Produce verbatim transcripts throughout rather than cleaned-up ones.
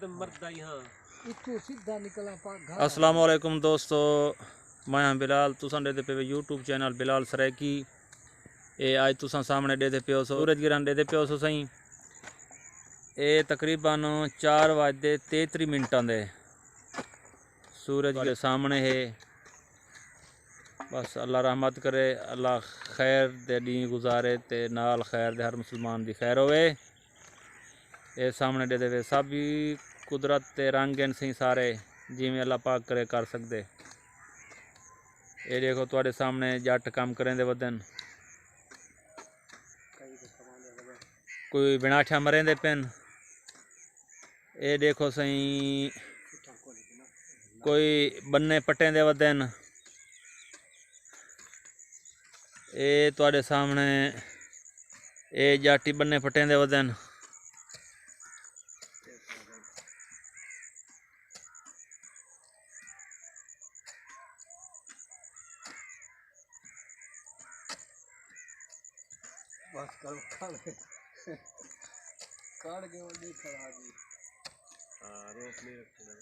مردا ہی ہاں۔ اتوں سیدھا نکلاں پاک گھر۔ السلام علیکم دوستو، میں ہاں بلال، تساں ݙیہدے پئے یوٹیوب چینل بلال سرائیکی۔ اے اڄ تساں سامݨے ݙیہدے پئے ہو، سورج گرہن ݙیہدے پئے ہو سئیں۔ اے تقریباً چار وڄ تے تیتری منٹاں دے سورج دے سامݨے ہے۔ بس اللہ رحمت کرے، اللہ خیر دے ݙینہہ گزارے تے نال خیر دے ہر مسلمان دی خیر ہووے۔ اے سامݨے ݙیہدے وے سب ہی قدرت دے رنگ ہن سئیں سارے، جیویں اللہ پاک کرے کر سڳدے۔ اے ݙیکھو تہاݙے سامݨے ڄٹ کم کریندے ودن، کوئی بݨاٹھا مریندے پن۔ اے ݙیکھو سئیں، کوئی ٻنے پٹیندے ودن۔ اے تہاݙے سامݨے اے ڄٹ ہی ٻنے پٹیندے ودن۔ بس کرو، کھڑ۔ کھڑ کے وہ دیکھ کھڑا جی۔ ہاں، روک نہیں رکھنا۔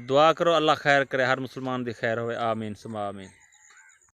دعا کرو، اللہ خیر کرے، ہر مسلمان دی خیر ہوئے۔ آمین ثم آمین۔